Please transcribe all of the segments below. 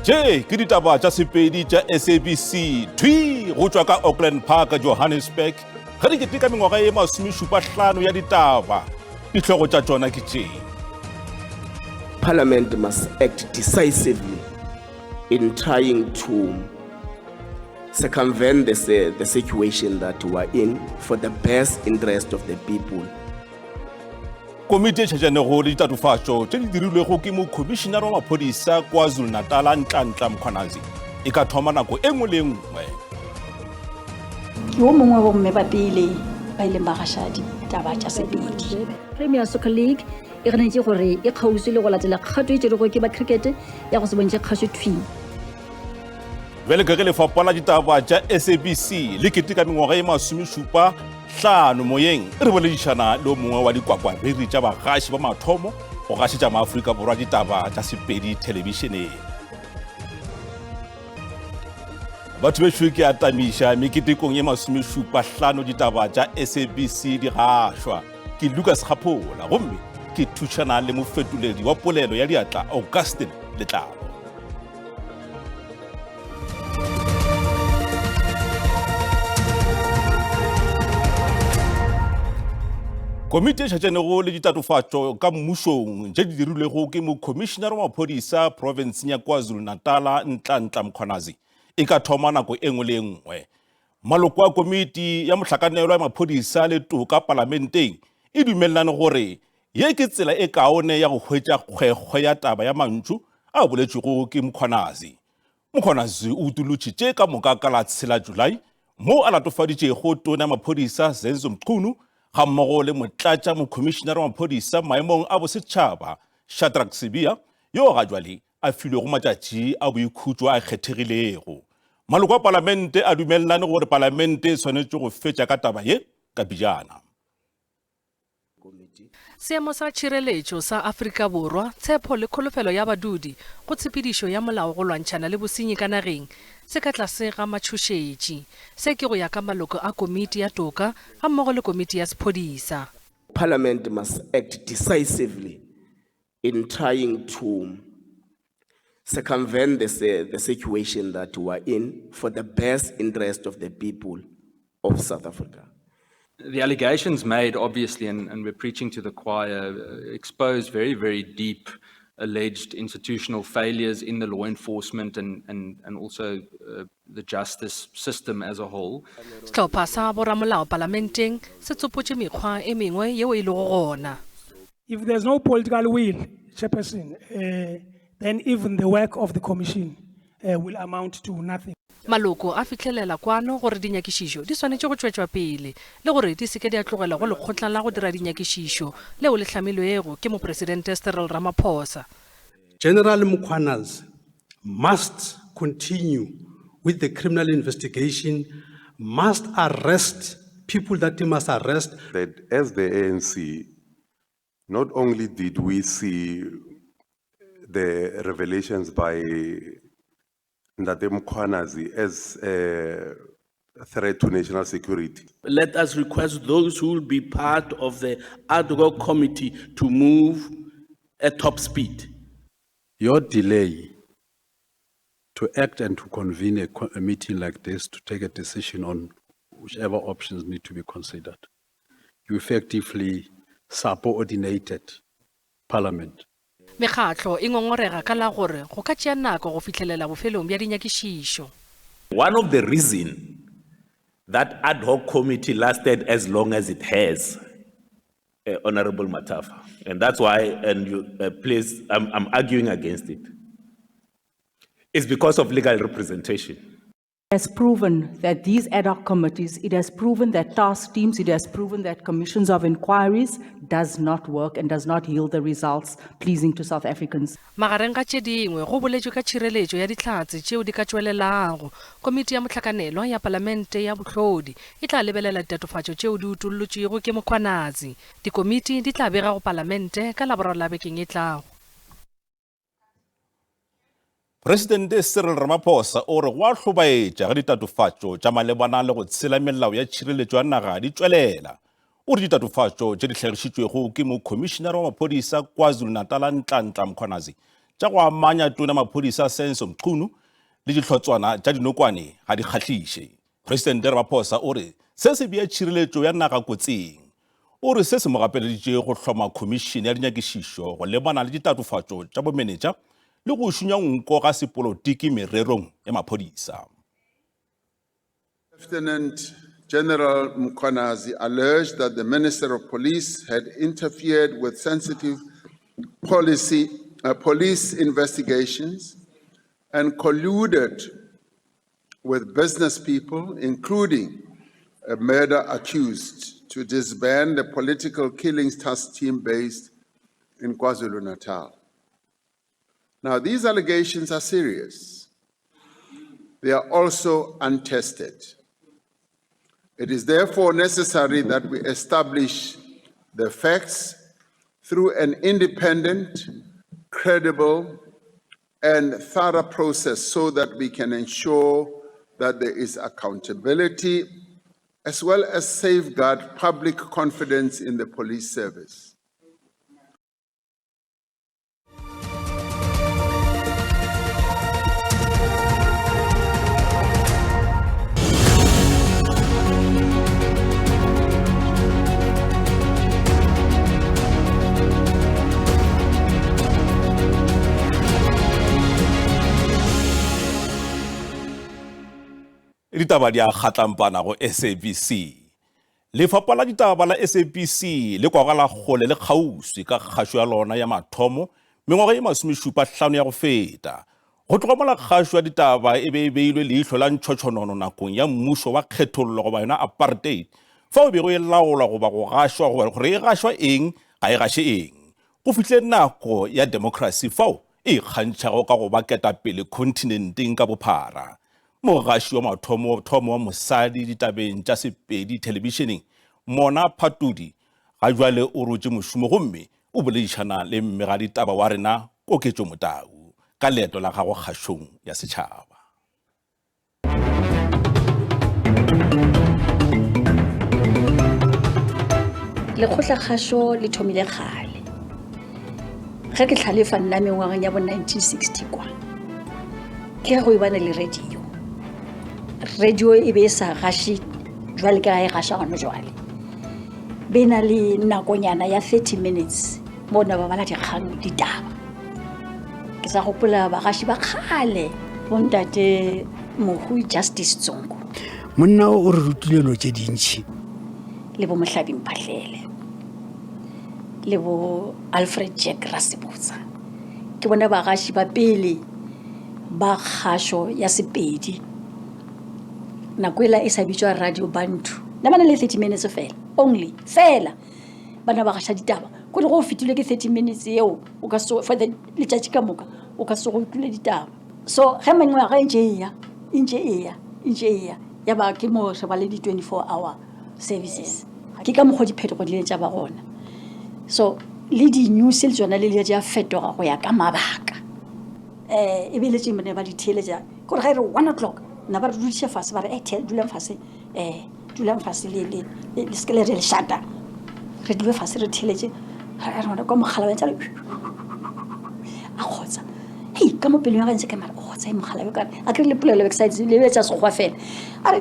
Tše ke ditaba tša Sepedi tša SABC thwi go tšwa ka Auckland Park, Johannesburg, ge di keteka mengwaga ye masomešupahlano ya ditaba. Dihlogo tša tšona ke tše. Parliament must act decisively in trying to circumvent the, the situation that we are in for the best interest of the people. Komiti e tšhetšanego le ditatofatšo tše di dirilwego ke mokhomišinara wa maphodisa KwaZulu-Natal Nhlanhla Mkhwanazi e ka thoma nako e nngwe le e nngwe. Ke wo mongwe wa bomme ba pele ba ileng ba gaša ditaba tša Sepedi. Premier Soccer League e ganetše gore e kgauswi le go latela kgato e tšerwego ke ba cricket ya go se bontšhe kgašo thwii. Bjale ka ge lefapha la ditaba tša SABC le keteka mengwaga e masomešupa hlano moyeng, re boledišana le o mongwe wa dikwakwariri tša bagaši ba mathomo go gašetša maAfrika Borwa ditaba tša Sepedi thelebišeneng. Batho bešo ke atamiša meketekong e masomešupa hlano ditaba tša SABC di gašwa. Ke Lucas Kgaphola gomme ke thušana le mofetoledi wa polelo ya diatla Augustine Letlalo. Komiti e šetšanego le ditatofatšo ka mmušong tše di dirilwego ke mokhomišinara wa maphodisa profenseng ya KwaZulu-Natala Nhlanhla Mkhwanazi e ka thoma nako e nngwe le e nngwe. Maloko a komiti ya mohlakanelwa ya maphodisa le toka palamenteng e dumelelane gore Ye ke tsela e kaone ya go hwetša kgwekgwe ya taba ya mantšu a boletšwego ke Mkhwanazi. Mkhwanazi o utolotše tše ka moka ka la tshela July moo a latofaditšego Tona ya Maphodisa Zenzo Mchunu gammogo le Motlatša Mokhomišinara wa Maphodisa maemong a Bosetšhaba Shadrack Sibiya yo ga jwale a filwego matšatši a boikhutšo a kgethegilego. Maloko a Palamente a dumelelane gore Palamente e swanetše go fetša ka taba ye ka pejana. Seemo sa tšhireletšo sa Afrika Borwa, tshepho le kholofelo ya badudi go tshepedišo ya molao go lwantšhana le bosenyi ka nageng se ka tlase ga matšhošetši. Se ke go ya ka maloko a Komiti ya Toka gammogo le Komiti ya Sephodisa. Parliament must act decisively in trying to circumvent the, the situation that we are in for the best interest of the people of South Africa. The allegations made, obviously, and, and we're preaching to the choir, uh, expose very, very deep alleged institutional failures in the law enforcement and, and, and also uh, the justice system as a whole. Sehlopha sa boramolao palamenteng se tsopotše mekgwa e mengwe yeo e lego gona. If there's no political will, Chairperson, uh, then even the work of the commission uh, will amount to nothing. Maloko a fihlelela kwano gore dinyakišišo di swanetše go tšwetšwa pele le gore di se ke di a tlogelwa go Lekgotla la go Dira Dinyakišišo leo le hlamilwego ke Mopresidente Cyril Ramaphosa. General Mkhwanazi must continue with the criminal investigation, must arrest people that he must arrest. That as the ANC, not only did we see the revelations by Ntate Mkhwanazi as a threat to national security. Let us request those who will be part of the ad hoc committee to move at top speed. Your delay to act and to convene a, a meeting like this to take a decision on whichever options need to be considered, you effectively subordinated Parliament. Mekgatlo e ngongorega ka la gore go ka tšea nako go fihlelela bofelong bja dinyakišišo. One of the reason that ad hoc committee lasted as long as it has, uh, Honorable Matafa, and that's why, and you, uh, please, I'm, I'm arguing against it, is because of legal representation. has proven that these ad hoc committees, it has proven that task teams, it has proven that commissions of inquiries does not work and does not yield the results pleasing to South Africans. Magareng ga tše dingwe, go boletšwe ka tšhireletšo ya dihlatse tšeo di ka tšwelelago. Komiti ya Mohlakanelwa ya Palamente ya Bohlodi e tla lebelela ditatofatšo tšeo di utollotšwego ke Mkhwanazi. Dikomiti di tla bega go Palamente ka Laboraro la bekeng e tlago. Presidente Cyril Ramaphosa o re go a hlobaetša ge ditatofatšo tša malebana le go tshela melao ya tšhireletšo ya naga di tšwelela. O re ditatofatšo tše di hlagišitšwego ke mokhomišinara wa maphodisa KwaZulu-Natal Nhlanhla Mkhwanazi tša go amanya Tona Maphodisa Senzo Mchunu le dihlotswana tša dinokwane ga di kgahliše. Presidente Ramaphosa o re se se bea tšhireletšo ya naga kotsing. O re se se mo gapeleditše go hloma khomišene ya dinyakišišo go lebana le ditatofatšo tša bomenetša le go šunya nko ga sepolotiki mererong ya maphodisa. Lieutenant General Mkhwanazi alleged that the Minister of Police had interfered with sensitive policy, uh, police investigations and colluded with business people, including a murder accused, to disband the political killings task team based in KwaZulu Natal. Now, these allegations are serious. They are also untested. It is therefore necessary that we establish the facts through an independent, credible, and thorough process so that we can ensure that there is accountability as well as safeguard public confidence in the police service. Ditaba di a kgatlampana go SABC. Lefapha la ditaba la SABC le kwagala kgole le kgauswi ka kgašo ya lona ya mathomo mengwaga ye masomešupa hlano ya go feta. Go tloga mola kgašo ya ditaba e be e beilwe leihlo la ntšhotšhonono nakong ya mmušo wa kgethollo goba yona apartheid, fao e bego e laolwa goba go gašwa goba gore e gašwa eng ga e gaše eng, go fihlile nako ya demokrasi fao e ikgantšhago ka go ba ketapele khonthinenteng ka bophara. Mogaši wa mathomo thomo wa mosadi ditabeng tša Sepedi thelebišeneng, Mona Phatudi, ga jwale o rotše mošomo gomme o boledišana le mmegaditaba wa rena Koketšo Motau ka leeto la gagwe kgašong ya setšhaba. Lekgotlakgašo le thomile kgale. Ge ke hlalefa nna mengwageng ya bo 1960 kwa, ke ge go e bane le radio. Radio e be e sa gaše jwale ka ga e gaša gona jwale. Be na le nakonyana ya 30 minutes mo na ba bala dikgang ditaba. Ke sa gopola bagaši ba kgale bontate mohu Justice Tsongo. Monna o o re rutile dilo tše dintši. Le bo Mohlabi Mphahlele le bo Alfred Jack Rasebotsa ke bona bagaši ba pele ba kgašo ya Sepedi. Nako ela e sa bitšwa Radio Bantu. Ne ba na le 30 minutes fela, only fela. Ba na ba gaša ditaba. Kore go fetilwe ke 30 minutes yeo o ka se for the letšatši ka moka o ka se go utlwile ditaba. So ge mengwaga e ntše e ya, e ntše e ya, e ntše e ya, ya ba ke mo re ba le di 24 hour services. Ke ka mokgwa diphetogo di ile tša ba gona. So le di-news le tšona le ile tša fetoga go ya ka mabaka. Um e be le tše ne ba di theeletša kore ga e re one o'clock na ba re dudiša fase ba re e dulang fase um dulang fase le le le seke le re lešata re dule fase re theeletše re rona kwa mogala wa re a kgotsa hei ka mo pelong ya gantse ka mara o kgotsa e mogala yo kare a kere le polelo besides le betsa sekgwa fela a re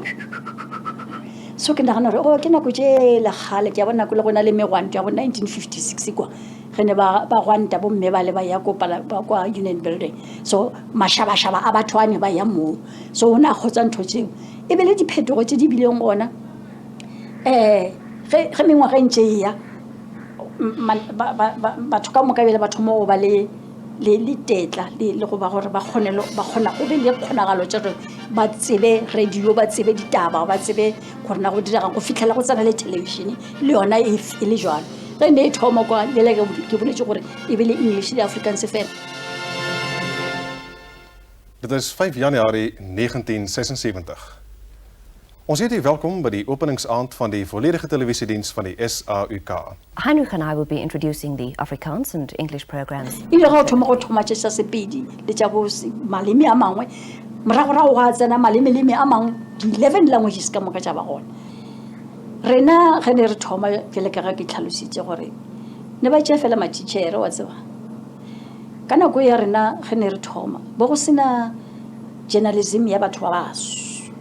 so ke nagana gore o ke nako tšela kgale ke ya bona nako le go na le megwanto ya bo 1956 kwa ge ne ba ba gwanta bomme ba le ba ya ko kwa union building so mašabašaba a batho a ne ba ya moo so o ne a kgotsa ntho tseo e be le diphetogo tse di bileng gona um ge mengwaga e ntše e ya batho ka moka bjale ba thoma go ba le le tetla le go ba gore ba kgone ba kgona go be le kgonagalo tša gore ba tsebe radio ba tsebe ditaba ba tsebe gore na go diregang go fitlhela go tsena le thelebišene le yona e, e le jalo ge ne e thoma kwa bjale ke boletse gore e be le english le afrikaans fela Dit is 5 Januarie 1976. Ons heet u welkom by die openingsaand van die volledige televisiediens van die SAUK. Heinrich and I will be introducing the Afrikaans and English programs. Ebile ga o thoma go thoma tše tša Sepedi le tša bo maleme a mangwe, moragorago gwa tsena malemeleme a mangwe, di-eleven languages ka moka tša ba gona. Rena ge ne re thoma bjale ka ge ke tlhalositše gore ne ba tšea fela matitšhere wa tseba. Ka nako ya rena ge ne re thoma, bo go sena journalism ya batho ba baso.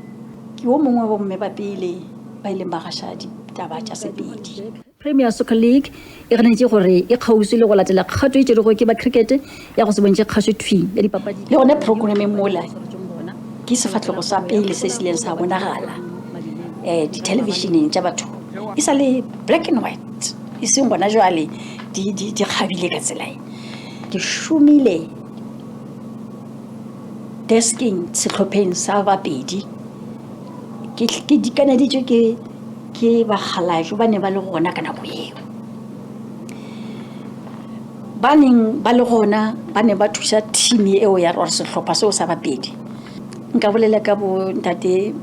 Ke wo mongwe wa bomme ba pele ba ileng ba gaša ditaba tša Sepedi. Premier Soccer League e ganeditše gore e kgauswi le go latela kgato e tšerwego ke ba cricket ya go se bontšhe kgašo thwii ya dipapadi. Le gona programmeng mola ke sefahlego sa pele se se ileng sa bonagala um dithelebišeneng tša batho e sa le black and white, e seng gona jwale di kgabile ka tsela e. Ke šomile deskeng sehlopheng sa bapedi ke dikaneditšwe ke ke bakgalajwe ba ne ba le gona ka nako eo. Ba neng ba le gona ba ne ba thuša team eo ya or sehlopha seo sa bapedi. Nka bolela ka bo ntate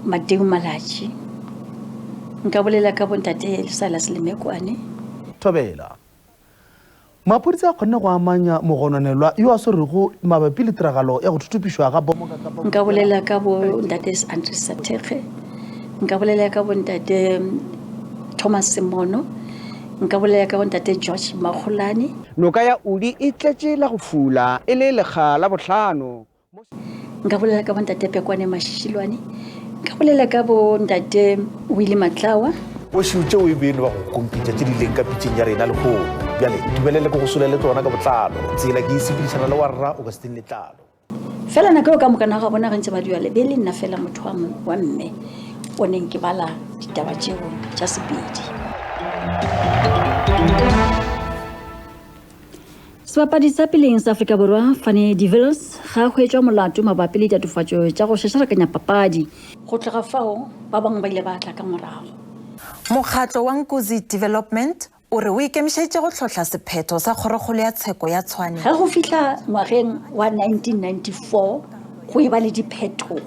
Mateu Malatji, nka bolela ka bo ntate Silas Lemekwane. Thobela. Maphodisa a kgonne go amanya mogononelwa yo a swerwego mabapi le tiragalo ya go thuthupišwa ga bomo ka Kapa Nka bolela ka bo ntate Andries Sathekge, nka bolela ka bo ntate Thomas Semono, nka bolela ka bo ntate George Makgolane. Noka ya Udi e tletše la go fula e le lekga la bohlano. Nka bolela ka bontate Pekwane Mashilwane, nka bolela ka bontate Willie Matlawa. O šiu tšeo e be e no ba go kompitša tše di leng ka pitšeng ya rena lehono. Bjale ntumelele ke go solele tšona ka botlalo. Tsela ke e sepedišana le wa rra o ka se letlalo. Fela nako eo ka mokana ga bona ge ntse ba dula be le nna fela motho wa mme o neng ke bala ditaba tšeo tša Sepedi. Sebapadi sa peleng sa Afrika Borwa, Fanie de Villiers, ga a hwetšwa molato mabapi le ditatofatšo tša go šašarakanya papadi. Go tloga fao, ba bangwe ba ile ba tla ka morago. Mokgatlo wa Nkuzi Development o re o ikemišeditše go hlohla sephetho sa Kgorokgolo ya Tsheko ya Tshwane. Ge go fihla ngwageng wa 1994 go eba le diphetogo,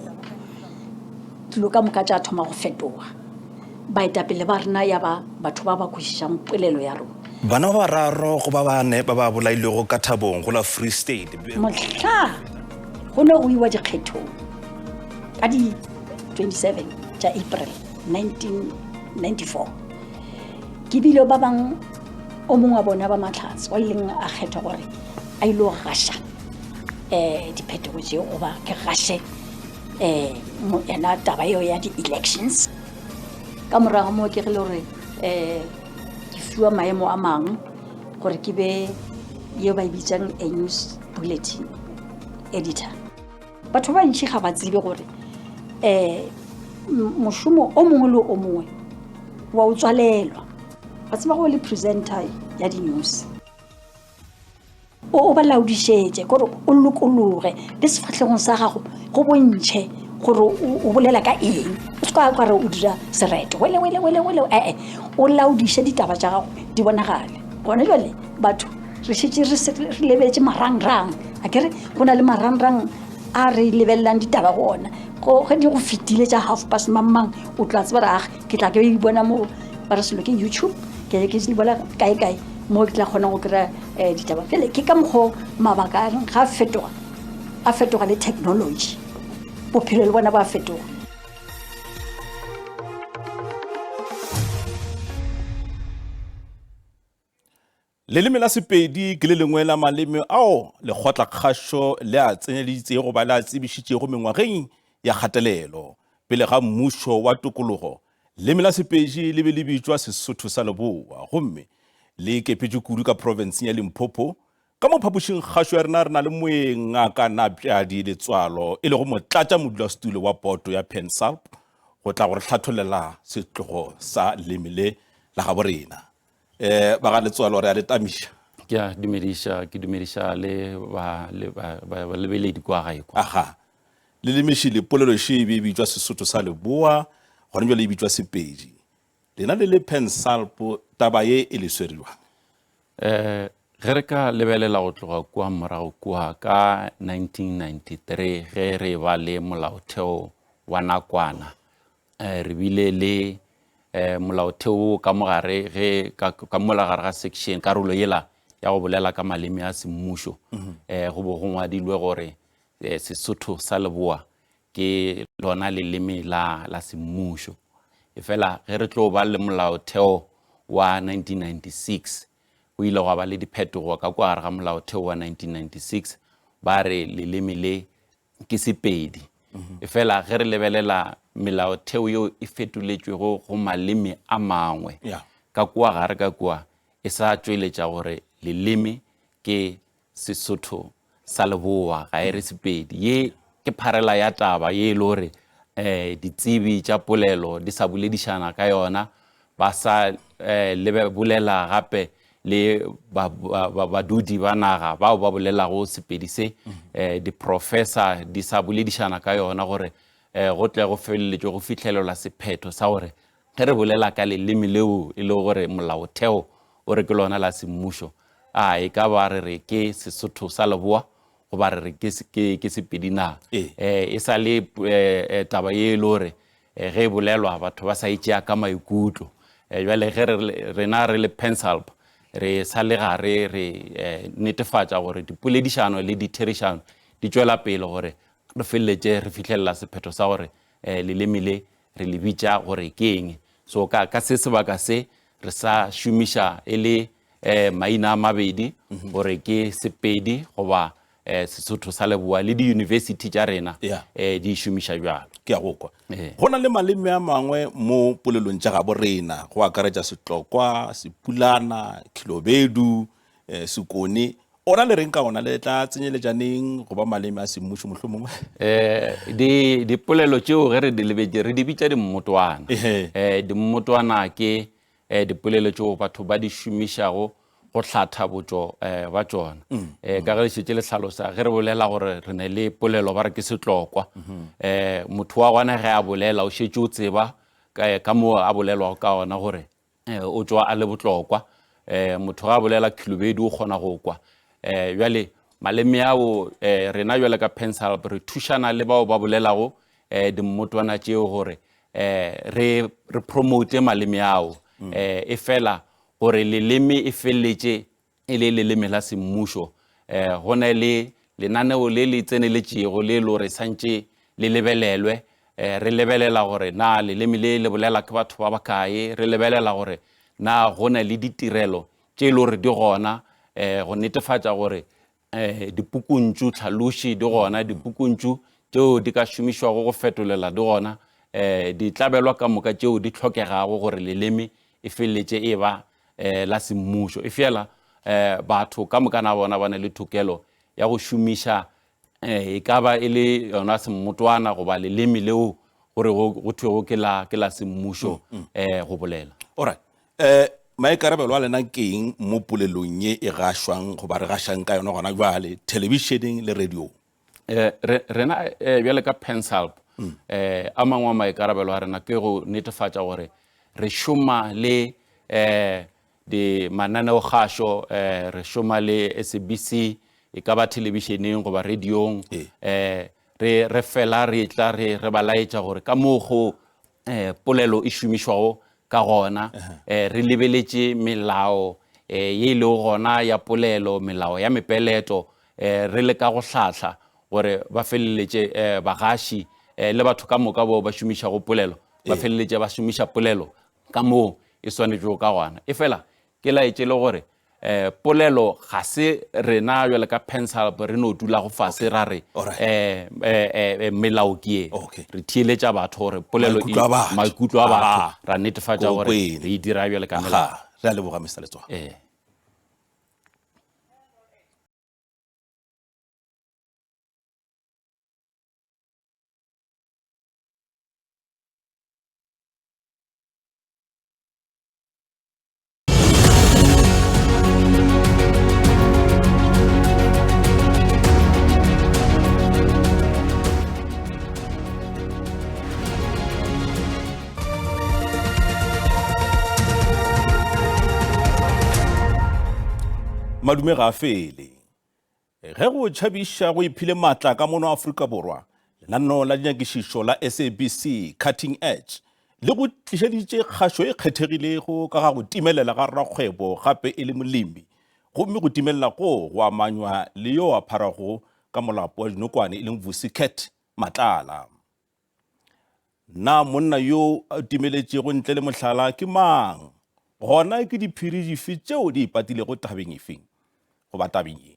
dilo ka moka tša thoma go fetoga. Baetapele ba rena ya ba batho ba ba kwešišang polelo ya rona. Bana ba bararo go ba bane ba ba bolailwego ka Thabong go la Free State. Mohla go ne go iwa dikgethong ka di 27 tša April 1994, ke bile ba bang o mongwe wa bona ba Mahlatse wa ileng a kgethwa gore a ile go gaša um diphetogo tšeo goba ke gaše um yena taba eo ya di-elections. Ka morago moo ke ge le gore um ke fiwa maemo a mangwe gore ke be yeo ba e bitsang a news bulletin editor. Batho ba bantši ga ba tsebe gore um mošomo o mongwe le o mongwe wa o tswalelwa. Ba tseba go le presenter ya di-news. O ba laodišetše gore o lokologe le sefahlegong sa gago go bontšhe gore o bolela ka eng. O se ka kwa re o dira sereto wele wele wele wele ee o laodiše ditaba tša gago di bonagale. Gone jale batho re šetše re lebetše marangrang a kere go na le marangrang a re lebelelang ditaba go ona. Ge di go fetile tša half past mang mang o tla tseba gore age ke tla ke di bona mo ba re selo ke YouTube ke ke di bona kae kae mo ke tla kgona go kry-a um ditaba. Fele ke ka mokgwa mabaka a reng ga a fetoga a fetoga le technology bophelo le bona ba fetoga. Leleme la Sepedi ke le lengwe la maleme ao lekgotlakgašo le a tseneleditšego goba le a tsebišitšego mengwageng ya kgatelelo. Pele ga mmušo wa tokologo, leme la Sepedi le be le bitšwa Sesotho sa Leboa gomme le ikepetše kudu ka profenseng ya Limpopo. Ka mo phapošing kgašo ya rena re na le moeng Ngaka Napjadi Letswalo e lego motlatšamodulasetulo wa boto ya PanSALB go tla go re hlathollela setlogo sa leme le la gabo rena. Eh, ba ga Letswalo re a le tamiša. Ke a dumediša, ke dumediša le ba le ba ba balebeledi kwa gae kwa. Aha. Leleme šele, polelo še e be e bitšwa Sesotho sa Leboa, gona bjale e bitšwa Sepedi. Lena le le PanSALB, taba ye e le swere bjang? Eh, ge re ka lebelela go tloga kua morago kua ka 1993 ge re ba le molaotheo wa nakwana, eh, re bile le eh, molaotheo wo ka mogare ge ka, ka mola gare ga section karolo yela ya go bolela ka maleme a semmušo mm -hmm. eh, go bo go ngwadilwe gore eh, Sesotho sa Leboa ke lona leleme la, la semmušo. Efela ge re tlo ba le molaotheo wa 1996 go go ile gwa ba le diphetogo ka kwa gare ga molaotheo wa 1996 ba re leleme le ke Sepedi. Efela ge re lebelela melaotheo yeo e fetoletšwego go maleme a mangwe ka kua gare ka kua e sa tšweletša gore leleme ke Sesotho sa Leboa ga e re Sepedi. Ye ke pharela ya taba ye e le gore um ditsebi tša polelo di sa boledišana ka yona ba sa eh, lebe bolela gape le badudi ba naga bao ba bolelago Sepedi se eh, diprofesa di sa boledišana ka yona gore eh, go tle go feleletšwe go fihlelelwa sephetho sa gore ge re bolela ka leleme leo e lego gore molaotheo o re ke lona la semmušo a e ka ba re re ke Sesotho sa Leboa goba re re ke Sepedi na e sa le taba ye e le gore ge e bolelwa batho ba sa e tšea ka maikutlo. Bjale ge rena re le PanSALB re sa le gare re netefatša gore dipoledišano le ditherišano di tšwela pele gore re feleletše re fihlelela sephetho sa gore leleme le re le bitša gore ke eng. So ka se sebaka se re sa šomiša e le maina a mabedi gore ke Sepedi goba Sesotho sa Leboa le diyunibesithi tša rena di e šomiša bjalo. Ke a go kwa. Go na le maleme a mangwe mo polelong tša gabo rena go akaretša Setlokwa, Sepulana, Khilobedu, Sekone. Ona le reng ka ona? Le tla tsenyeletša neng go ba maleme a semmušo mohlomongwe? Dipolelo tšeo ge re di lebetše re di bitša dimmotwana. Dimmotwana ke dipolelo tšeo batho ba di šomišago go hlatha botšo ba tšona. Ka ge le šetše le hlalosa, ge re bolela gore re ne le polelo ba re ke Setlokwa, motho wa gona ge a bolela o šetše o tseba ka moo a bolelwago ka gona gore o tšwa a le botlokwa. Motho ga a bolela Khilobedu o kgona go kwa. Bjale maleme ao rena bjale ka PanSALB re thušana le bao ba bolelago dimmotwana tšeo gore re re promote maleme ao. E fela gore leleme e feleletše e le leleme la semmušo, go na le lenaneo le le tseneletšego le lo re santše le lebelelwe. Re lebelela gore na leleme le le bolela ke batho ba bakae, re lebelela gore na go na le ditirelo tše e le gore di gona go netefatša gore dipukuntšu tlhaloši di gona, dipukuntšu tšeo di ka šomišwago go fetolela di gona, ditlabelwa ka moka tšeo di hlokegago gore leleme e feleletše e ba la semmušo. Efela batho ka moka na bona ba na le tokelo ya go šomiša e ka ba e le yona semmotwana goba leleme leo gore go thwego ke la ke la semmušo go bolela. Alright. Maikarabelo a lena ke eng mo polelong ye e gašwang goba re gašang ka yona gona bjale thelebišeneng le radiong? Rena bjale ka PanSALB, a mangwe a maikarabelo a rena ke go netefatša gore re šoma le di mananeogašo, re šoma le SABC, e ka ba thelebišeneng goba radiong, re re fela re tla re re ba laetša gore ka moo go polelo e šomišwago ka gona, re lebeletše melao ye e lego gona ya polelo, melao ya mepeleto, re leka go hlahla gore ba feleletše bagaši le batho ka moka bao ba šomišago polelo ba feleletše ba šomiša polelo ka moo e swanetšego ka gona. Efela ke laetše le gore eh polelo ga se rena jwale ka PanSALB re no dulago fase ra re eh, eh, eh, melao ke ye. Re theeletša batho gore polelo e, maikutlo a batho ra netefatša gore re e dira jwale ka melao. Re a leboga Mister Letsoha. Madume ga a fele. Ge go tšhabiša go iphile maatla ka mono Afrika Borwa, lenaneo la dinyakišišo la SABC Cutting Edge le go tlišeditše kgašo e kgethegilego ka ga go timelela ga rakgwebo gape e le molemi, gomme go timelela goo go amanywa le yo a pharago ka molapo wa dinokwane e leng Vusi Cat Matlala. Na monna yo a timeletšego ntle le mohlala ke mang? Gona ke diphiri dife tšeo di ipatilego tabeng efe goba tabeng ye?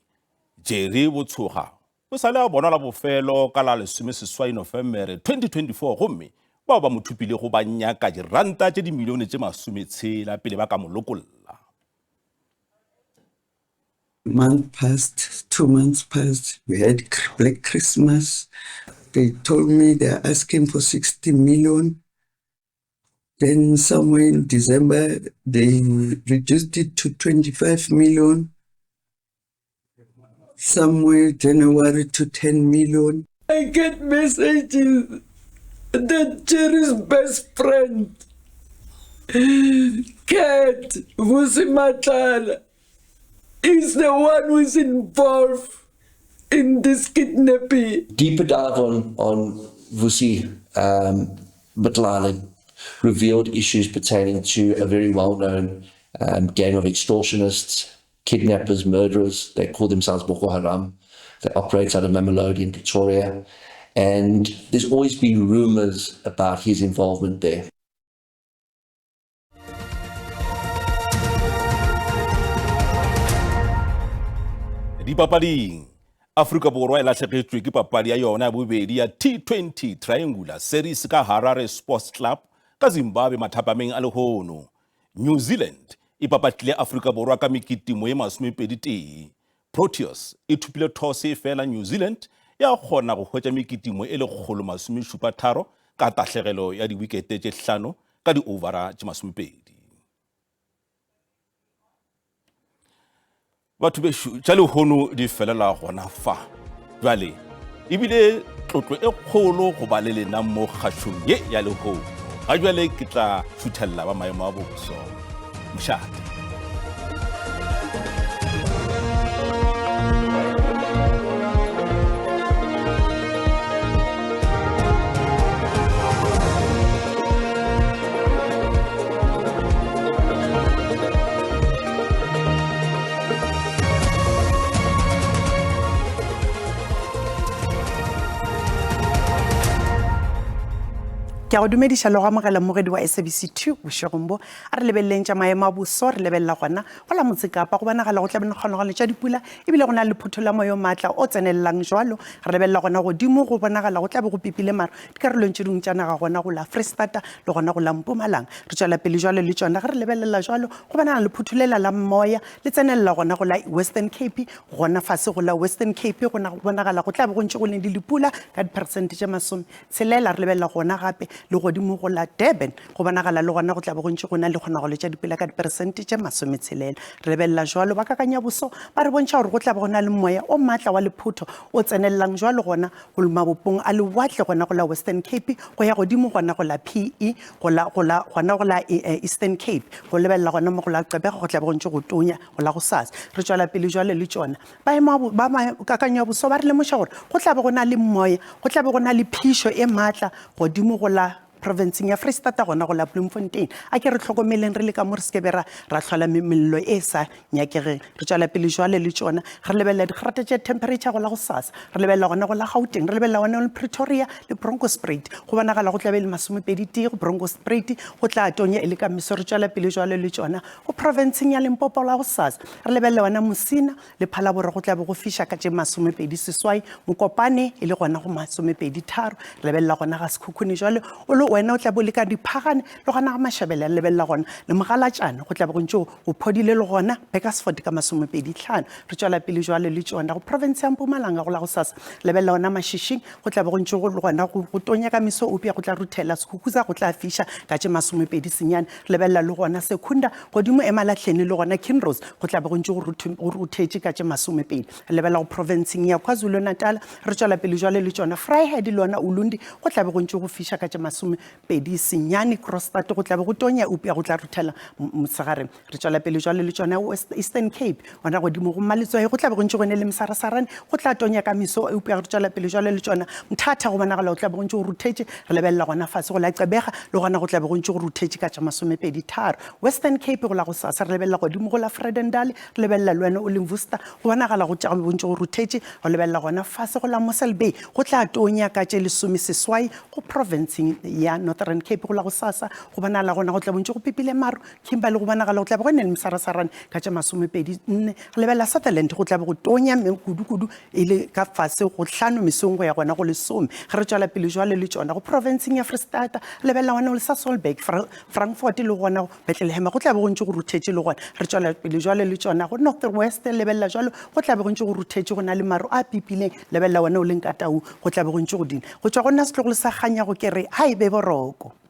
Jerry Botshoga o sa le a bonwa la bofelo ka la 18 Nofemere 2024 gomme bao ba mo thopilego ba nyaka diranta tše dimilione tše 60 pele ba ka mo lokolla. Month passed, 2 months passed, we had Black Christmas. They told me they're asking for 60 million. Then somewhere in December, they reduced it to 25 million. Somewhere January to 10 million. I get messages that Jerry's best friend, Cat Vusi Matlala, is the one who is involved in this kidnapping. Deeper dive on Vusi Matlala revealed issues pertaining to a very well-known gang of extortionists, kidnappers, murderers. They call themselves Boko Haram. They operate out of Mamelodi in Pretoria. And there's always been rumors about his involvement there. Dipapading, Afrika Borwa e lahlegetšwe ke papadi ya yona ya bobedi ya T20 Triangular Series ka Harare Sports Club ka Zimbabwe mathapameng a lehono. New Zealand e papatlile Afrika Borwa ka mekitimo ye 21. Proteas e thopile those efela New Zealand ya kgona go hwetša mekitimo e 173 ka tahlegelo ya diwikete tše hlano ka di-ovara tše 20. Batho bešo, tša lehono di felela gona fa. Bjale, ebile tlotlo e kgolo go ba le lena mo kgašong ye ya lehono. Ga bjale ke tla šuthelela ba maemo a boso. Mošate. Ke a go dumediša le go amogela mmogedi wa SABC 2 bošegong bo. A re lebeleleng tša maemo a boso, re lebelela gona go la Motse Kapa go bonagala go tla be le kgonagalo tša dipula ebile go na le lephotho la moya o maatla o tsenelelang jwalo. Re lebelela gona godimo go bonagala go tla be go pipile maru dikarolong tše dingwe tša naga gona go la Freistata le gona go la Mpumalanga. Re tšwela pele jwalo le tšona ge re lebelela jwalo go bonagala lephotho lela la moya le tsenelela gona go la Western Cape, gona fase go la Western Cape go bonagala go tla be go ntše go ne le dipula ka diperesente tše 60. Re lebelela gona gape le godimo go la Durban go bonagala le gona go tla be go ntše go na le kgonagalo tša dipula ka diperesente tše 60. Re lebelela jwalo ba kakanyaboso ba re bontšha gore go tla be go na le moya o maatla wa lephotho o tsenelelang jwalo gona go mabopong a lewatle gona go la Western Cape go ya godimo gona go la PE go la, go la, gona go la Eastern Cape go lebelela gona mo go la Gqeberha go tla be go ntše go tonya go la gosasa. Re tšwela pele jwale le tšona. Ba ema ba kakanyo ya boso ba re lemoša gore go tla be go na le moya, go tla be go na le phišo e maatla godimo go la provinceng ya Freistata gona go la Bloemfontein. A ke re hlokomeleng re le ka mo re se ke be ra, ra hlola mello e sa nyakegeng. Re tšwela pele jwale le tšona, re lebelela digrata tša temperature go la gosasa, re lebelela gona go la Gauteng, re lebelela gona le Pretoria le Bronkhorstspruit. Go bonagala go tla be e le 21 go Bronkhorstspruit, go tla tonya e le ka meso. Re tšwela pele jwale le tšona go provinceng ya Limpopo la gosasa, re lebelela gona Musina le Phalaborwa go tla be go fiša ka tše 28, Mokopane e le gona go 23. Re lebelela gona ga Sekhukhune jwale o le wena o tla be o le ka Diphagane le gona ga Mashabela, re lebelela gona le Mogalatšane go tla be go ntše go phodile le gona Burgersfort ka 25. Re tšwela pele jwale le tšona go province ya Mpumalanga go la gosasa, lebelela gona Mashishing go tla be go ntše go le gona go tonya ka meso eupša go tla ruthela Skukuza go tla fiša ka tše 29. Re lebelela le gona Secunda godimo Emalahleni le gona Kinross go tla be go ntše go ruthetše ka tše 20. Re lebelela go provinceng ya KwaZulu-Natal, re tšwela pele jwale le tšona Vryheid le yona Ulundi go tla be go ntše go fiša ka tše 29. Kroonstad go tla be go tonya eupša go tla ruthela mosegareng. Re tšwela pele jwale le tšona West Eastern Cape gona godimo go Mmaletswai go tla be go ntše go ne le mesarasarane go tla tonya ka meso eupša re tšwela pele jwale le tšona Mthatha go bonagala go tla be go ntše go ruthetše. Re lebelela gona fase go la Gqeberha le gona go tla be go ntše go ruthetše ka tša 23. Western Cape go la gosasa re lebelela godimo go la Vredendal, re lebelela le wena o leng Worcester go bonagala go tla be go ntše go ruthetše. Re lebelela gona fase go la Mossel Bay go tla tonya ka tše 18 go provinceng ya. ya Northern Cape go la gosasa go bonagala gona go tla bontše go pipile maru. Kimberley go bonagala go tla be go ne le mesarasarane ka tša 24. Re lebelela Sutherland go tla be go tonya mme kudu-kudu e le ka fase go hlano mesong go ya gona go lesome. Ge re tšwela pele jwale le tšona go profenseng ya Freistata, re lebelela gona go le Sasolburg, Frankfort le gona go Bethlehem go tla be go ntše go ruthetše le gona. Re tšwela pele jwale le tšona go North West, lebelela jwalo go tla be go ntše go ruthetše go na le maru a pipileng, lebelela wena o leng ka Tau go tla be go ntše go dina. Go tšwa go nna setlogolo sa Kganyago ke re, ha e be boroko.